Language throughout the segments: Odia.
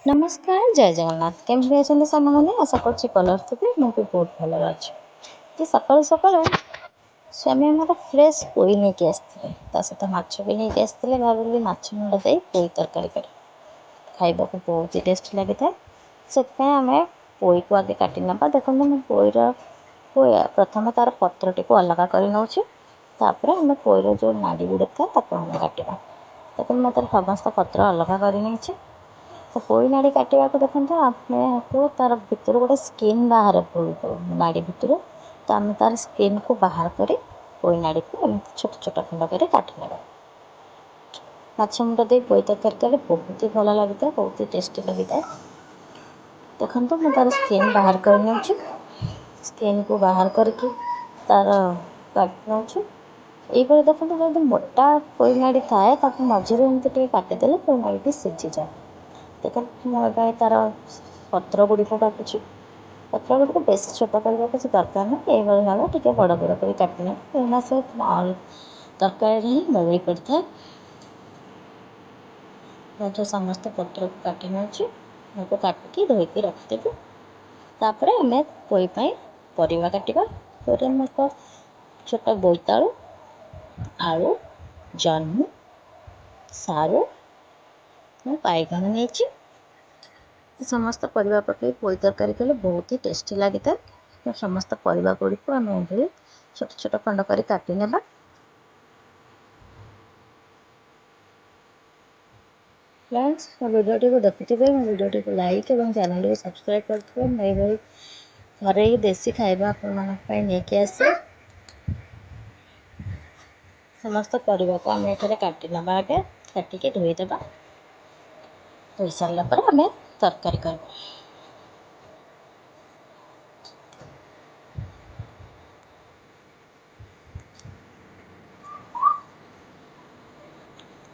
ନମସ୍କାର, ଜୟ ଜଗନ୍ନାଥ। କେମିତି ଅଛନ୍ତି ସାଙ୍ଗମାନେ? ଆଶା କରୁଛି ଭଲରେ ଥିବେ। ମୁଁ ବି ବହୁତ ଭଲରେ ଅଛି। ଯେ ସକାଳୁ ସକାଳୁ ସ୍ୱାମୀ ଆମର ଫ୍ରେଶ୍ ପୋଇ ନେଇକି ଆସିଥିଲେ, ତା ସହିତ ମାଛ ବି ନେଇକି ଆସିଥିଲେ। ଭାବିଲି ମାଛ ମୁଣ୍ଡ ଦେଇ ପୋଇ ତରକାରୀ କରି ଖାଇବାକୁ ବହୁତ ଟେଷ୍ଟ ଲାଗିଥାଏ। ସେଥିପାଇଁ ଆମେ ପୋଇକୁ ଆଗେ କାଟି ନେବା। ଦେଖନ୍ତୁ, ମୁଁ ପୋଇର ପ୍ରଥମେ ତା'ର ପତ୍ରଟିକୁ ଅଲଗା କରି ନେଉଛି। ତାପରେ ଆମେ ପୋଇର ଯେଉଁ ନାଡ଼ି ଗୁଡ଼ିକ ଥାଏ, ତାକୁ ଆମେ କାଟିବା। ଦେଖନ୍ତୁ, ମୁଁ ତା'ର ସମସ୍ତ ପତ୍ର ଅଲଗା କରି ନେଇଛି। ତ ପୋଇ ନାଡ଼ି କାଟିବାକୁ, ଦେଖନ୍ତୁ, ଆମକୁ ତା'ର ଭିତରୁ ଗୋଟେ ସ୍କିନ୍ ବାହାରେ ନାଡ଼ି ଭିତରୁ। ତ ଆମେ ତା'ର ସ୍କିନ୍କୁ ବାହାର କରି ପୋଇ ନାଡ଼ିକୁ ଏମିତି ଛୋଟ ଛୋଟ ଖଣ୍ଡ କରି କାଟି ନେବା। ମାଛ ମୁଣ୍ଡ ଦେଇ ପୋଇ ତରକାରୀ କଲେ ବହୁତ ହି ଭଲ ଲାଗିଥାଏ, ବହୁତ ହି ଟେଷ୍ଟି ଲାଗିଥାଏ। ଦେଖନ୍ତୁ, ମୁଁ ତା'ର ସ୍କିନ୍ ବାହାର କରି ନେଉଛି। ସ୍କିନ୍କୁ ବାହାର କରିକି ତା'ର କାଟି ନେଉଛି ଏଇଭଳି। ଦେଖନ୍ତୁ, ଯଦି ମୋଟା ପୋଇ ନାଡ଼ି ଥାଏ, ତାକୁ ମଝିରୁ ଏମିତି ଟିକେ କାଟିଦେଲେ ପୋଇ ନାଡ଼ିଟି ସିଝିଯାଏ। ଦେଖନ୍ତୁ, ମୁଁ ଏବେ ତା'ର ପତ୍ର ଗୁଡ଼ିକ କାଟୁଛି। ପତ୍ର ଗୁଡ଼ିକୁ ବେଶୀ ଛୋଟ କରିବା କିଛି ଦରକାର ନାହିଁ। ଏଇଭଳି ଭାବେ ଟିକେ ବଡ଼ ବଡ଼ କରି କାଟିନେବେ, କାହିଁକିନା ସେ ତରକାରୀରେ ହିଁ ମଉଳି ପଡ଼ିଥାଏ। ମୁଁ ସମସ୍ତ ପତ୍ରକୁ କାଟି ନେଉଛି। ତାକୁ କାଟିକି ଧୋଇକି ରଖିଦେବି। ତାପରେ ଆମେ ପୋଇ ପାଇଁ ପରିବା କାଟିବା। ପୋଇରେ ମୁଁ ଏକ ଛୋଟ ବୋଇତାଳୁ, ଆଳୁ, ଜହ୍ନି, ସାରୁ, ମୁଁ ବାଇଗଣ ନେଇଛି। ସମସ୍ତ ପରିବା ପକାଇ ପୋଇ ତରକାରୀ କଲେ ବହୁତ ହି ଟେଷ୍ଟି ଲାଗିଥାଏ। ତ ସମସ୍ତ ପରିବା ଗୁଡ଼ିକୁ ଆମେ ଏଭଳି ଛୋଟ ଛୋଟ ଖଣ୍ଡ କରି କାଟି ନେବା। ଫ୍ରେଣ୍ଡସ୍, ମୋ ଭିଡ଼ିଓଟିକୁ ଦେଖୁଥିବେ, ମୋ ଭିଡ଼ିଓଟିକୁ ଲାଇକ୍ ଏବଂ ଚ୍ୟାନେଲଟିକୁ ସବସ୍କ୍ରାଇବ୍ କରୁଥିବେ। ମୁଁ ଏଇଭଳି ଘରୋଇ ଦେଶୀ ଖାଇବା ଆପଣମାନଙ୍କ ପାଇଁ ନେଇକି ଆସେ। ସମସ୍ତ ପରିବାକୁ ଆମେ ଏଠାରେ କାଟି ନେବା। ଆଗେ କାଟିକି ଧୋଇଦେବା। ଧୋଇ ସାରିଲା ପରେ ଆମେ ତରକାରୀ କରିବା।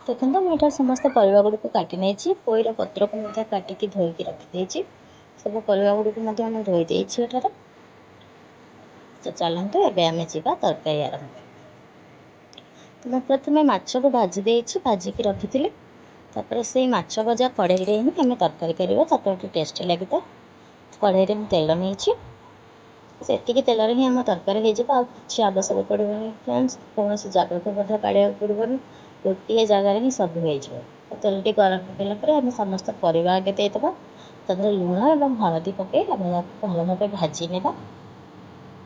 ଦେଖନ୍ତୁ, ମୁଁ ଏଠାରେ ସମସ୍ତ ପରିବା ଗୁଡ଼ିକୁ କାଟି ନେଇଛି। ପୋଇର ପତ୍ରକୁ ମଧ୍ୟ କାଟିକି ଧୋଇକି ରଖିଦେଇଛି। ସବୁ ପରିବା ଗୁଡ଼ିକୁ ମଧ୍ୟ ମୁଁ ଧୋଇ ଦେଇଛି ଏଠାରେ। ତ ଚାଲନ୍ତୁ, ଏବେ ଆମେ ଯିବା ତରକାରୀ ଆରମ୍ଭ। ମୁଁ ପ୍ରଥମେ ମାଛକୁ ଭାଜି ଦେଇଛି, ଭାଜିକି ରଖିଥିଲି। ତାପରେ ସେଇ ମାଛ ଭଜା କଢ଼େଇରେ ହିଁ ଆମେ ତରକାରୀ କରିବା, ତରକାରୀଟି ଟେଷ୍ଟି ଲାଗିଥାଏ। କଢ଼େଇରେ ମୁଁ ତେଲ ନେଇଛି। ସେତିକି ତେଲରେ ହିଁ ଆମ ତରକାରୀ ହେଇଯିବ, ଆଉ କିଛି ଆବଶ୍ୟକ ପଡ଼ିବନି ଫ୍ରେଣ୍ଡସ୍। କୌଣସି ଜାଗାକୁ ମଧ୍ୟ କାଢ଼ିବାକୁ ପଡ଼ିବନି, ଗୋଟିଏ ଜାଗାରେ ହିଁ ସବୁ ହେଇଯିବ। ତେଲଟି ଗରମ ହେଇଗଲା ପରେ ଆମେ ସମସ୍ତ ପରିବା ଆଗେ ଦେଇଦେବା। ତା ଦେହରେ ଲୁଣ ଏବଂ ହଳଦୀ ପକାଇ ଆମେ ତାକୁ ଭଲ ଭାବେ ଭାଜି ନେବା।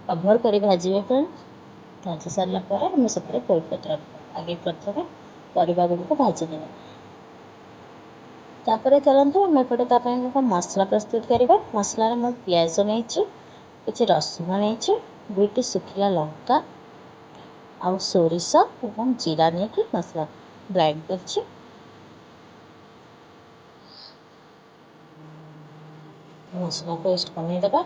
କଭର୍ କରି ଭାଜିବେ ଫ୍ରେଣ୍ଡ। ଭାଜି ସାରିଲା ପରେ ଆମେ ସେଥିରେ ପୋଇପତ୍ର, ଆଗେ ପ୍ରଥମେ ପରିବା ଗୁଡ଼ିକୁ ଭାଜି ନେବା। ତାପରେ ଚାଲନ୍ତୁ, ଆମେ ଏପଟେ ତା ପାଇଁ ଏକ ମସଲା ପ୍ରସ୍ତୁତ କରିବା। ମସଲାରେ ମୁଁ ପିଆଜ ନେଇଛି, କିଛି ରସୁଣ ନେଇଛି, ଦୁଇଟି ଶୁଖିଲା ଲଙ୍କା ଆଉ ସୋରିଷ ଏବଂ ଜିରା ନେଇକି ମସଲା ଗ୍ରାଇଣ୍ଡ କରିଛି। ମସଲା ପେଷ୍ଟ ବନେଇଦେବା।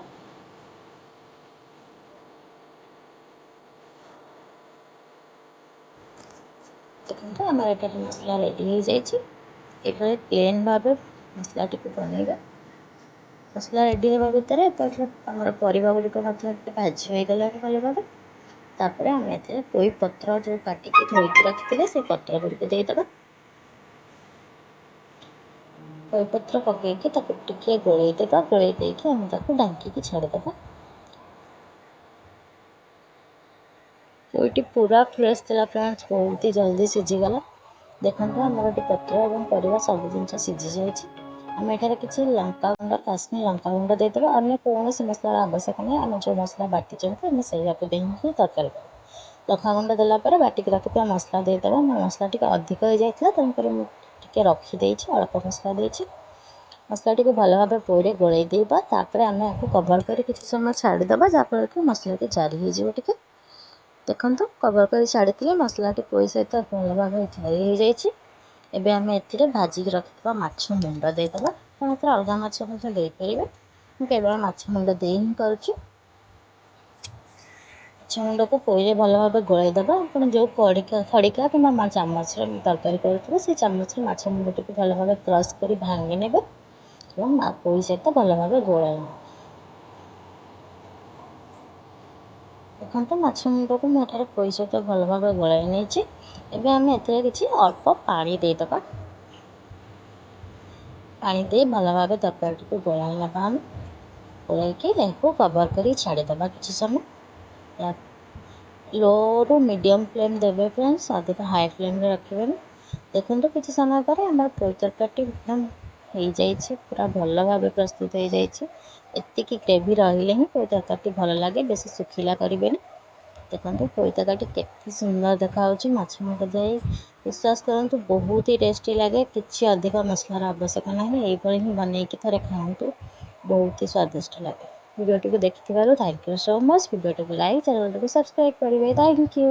ଦେଖନ୍ତୁ, ଆମର ଏଠାରେ ମସଲା ରେଡ଼ି ହେଇଯାଇଛି। ଏଇଭଳି ପ୍ଲେନ୍ ଭାବେ ମସଲାଟିକୁ ବନେଇବା। ମସଲା ରେଡ଼ି ହେବା ଭିତରେ ଏପଟରେ ଆମର ପରିବା ଗୁଡ଼ିକ ମଧ୍ୟ ଟିକେ ଭାଜି ହୋଇଗଲାଣି ଭଲ ଭାବେ। ତାପରେ ଆମେ ଏଥିରେ ପୋଇ ପତ୍ର ଯେଉଁ କାଟିକି ଧୋଇକି ରଖିଥିଲେ, ସେଇ ପତ୍ର ଗୁଡ଼ିକୁ ଦେଇଦେବା। ପୋଇ ପତ୍ର ପକାଇକି ତାକୁ ଟିକିଏ ଗୋଳେଇ ଦେବା। ଗୋଳେଇ ଦେଇକି ଆମେ ତାକୁ ଢାଙ୍କିକି ଛାଡ଼ିଦେବା। ପୋଇଟି ପୁରା ଫ୍ରେଶ୍ ଥିଲା ଫ୍ରେଣ୍ଡସ୍, ବହୁତ ହି ଜଲ୍ଦି ସିଝିଗଲା। ଦେଖନ୍ତୁ, ଆମର ଏଠି ପତ୍ର ଏବଂ ପରିବା ସବୁ ଜିନିଷ ସିଝି ଯାଇଛି। ଆମେ ଏଠାରେ କିଛି ଲଙ୍କା ଗୁଣ୍ଡ, କାଶ୍ମୀର ଲଙ୍କା ଗୁଣ୍ଡ ଦେଇଦେବା। ଅନ୍ୟ କୌଣସି ମସଲାର ଆବଶ୍ୟକ ନାହିଁ। ଆମେ ଯେଉଁ ମସଲା ବାଟିଛନ୍ତି, ଆମେ ସେଇଆକୁ ଦେଇ ହିଁ ତରକାରୀ କରିବା। ଲଙ୍କା ଗୁଣ୍ଡ ଦେଲା ପରେ ବାଟିକି ରଖିଥିବା ମସଲା ଦେଇଦେବା। ମୋ ମସଲା ଟିକେ ଅଧିକ ହେଇଯାଇଥିଲା, ତେଣୁକରି ମୁଁ ଟିକେ ରଖିଦେଇଛି, ଅଳ୍ପ ମସଲା ଦେଇଛି। ମସଲାଟିକୁ ଭଲ ଭାବେ ପୋଇରେ ଗୋଳେଇ ଦେବା। ତାପରେ ଆମେ ଏହାକୁ କଭର୍ କରି କିଛି ସମୟ ଛାଡ଼ିଦେବା, ଯାହାଫଳରେ କି ମସଲାଟି ଜାରି ହେଇଯିବ ଟିକେ। ଦେଖନ୍ତୁ, କଭର୍ କରି ଛାଡ଼ିଥିଲେ, ମସଲାଟି ପୋଇ ସହିତ ଭଲ ଭାବେ ଜାରି ହେଇଯାଇଛି। ଏବେ ଆମେ ଏଥିରେ ଭାଜିକି ରଖିଥିବା ମାଛ ମୁଣ୍ଡ ଦେଇଦେବା। ଆପଣ ଏଥିରେ ଅଲଗା ମାଛ ମଧ୍ୟ ଦେଇପାରିବେ। ମୁଁ କେବଳ ମାଛ ମୁଣ୍ଡ ଦେଇ ହିଁ କରୁଛି। ମାଛ ମୁଣ୍ଡକୁ ପୋଇରେ ଭଲ ଭାବେ ଗୋଳେଇ ଦେବା। ଆପଣ ଯେଉଁ ଖଡ଼ିକା କିମ୍ବା ଚାମଚରେ ତରକାରୀ କରୁଥିବେ, ସେଇ ଚାମଚରେ ମାଛ ମୁଣ୍ଡଟିକୁ ଭଲ ଭାବେ କ୍ରସ୍ କରି ଭାଙ୍ଗି ନେବେ ଏବଂ ପୋଇ ସହିତ ଭଲ ଭାବେ ଗୋଳାଇ ନେବେ। ଦେଖନ୍ତୁ, ମାଛ ମୁଣ୍ଡକୁ ମୁଁ ଏଠାରେ ପୋଇ ସହିତ ଭଲ ଭାବେ ଗୋଳାଇ ନେଇଛି। ଏବେ ଆମେ ଏଥିରେ କିଛି ଅଳ୍ପ ପାଣି ଦେଇଦେବା। ପାଣି ଦେଇ ଭଲ ଭାବେ ତରକାରୀଟିକୁ ଗୋଳାଇ ନେବା ଆମେ। ଗୋଳାଇକି ଏହାକୁ କଭର୍ କରି ଛାଡ଼ିଦେବା କିଛି ସମୟ। ଲୋରୁ ମିଡ଼ିୟମ୍ ଫ୍ଲେମ୍ ଦେବେ ଫ୍ରେଣ୍ଡସ୍, ଅଧିକ ହାଇ ଫ୍ଲେମ୍ରେ ରଖିବେନି। ଦେଖନ୍ତୁ, କିଛି ସମୟ ପରେ ଆମର ପୋଇ ତରକାରୀଟି ଏକଦମ ହେଇଯାଇଛି, ପୁରା ଭଲ ଭାବେ ପ୍ରସ୍ତୁତ ହେଇଯାଇଛି। ଏତିକି ଗ୍ରେଭି ରହିଲେ ହିଁ ପୋଇ ତରକାରୀଟି ଭଲ ଲାଗେ, ବେଶୀ ଶୁଖିଲା କରିବେନି। ଦେଖନ୍ତୁ, ପୋଇ ତରକାରୀଟି କେତେ ସୁନ୍ଦର ଦେଖାହେଉଛି ମାଛ ମୁଣ୍ଡ ଦେଇ। ବିଶ୍ୱାସ କରନ୍ତୁ, ବହୁତ ହି ଟେଷ୍ଟି ଲାଗେ। କିଛି ଅଧିକ ମସଲାର ଆବଶ୍ୟକ ନାହିଁ। ଏଇଭଳି ହିଁ ବନେଇକି ଥରେ ଖାଆନ୍ତୁ, ବହୁତ ହି ସ୍ୱାଦିଷ୍ଟ ଲାଗେ। ଭିଡ଼ିଓଟିକୁ ଦେଖିଥିବାରୁ thank you so much. ଭିଡ଼ିଓଟିକୁ ଲାଇକ୍, ଚ୍ୟାନେଲଟିକୁ ସବସ୍କ୍ରାଇବ୍ କରିବେ। Thank you.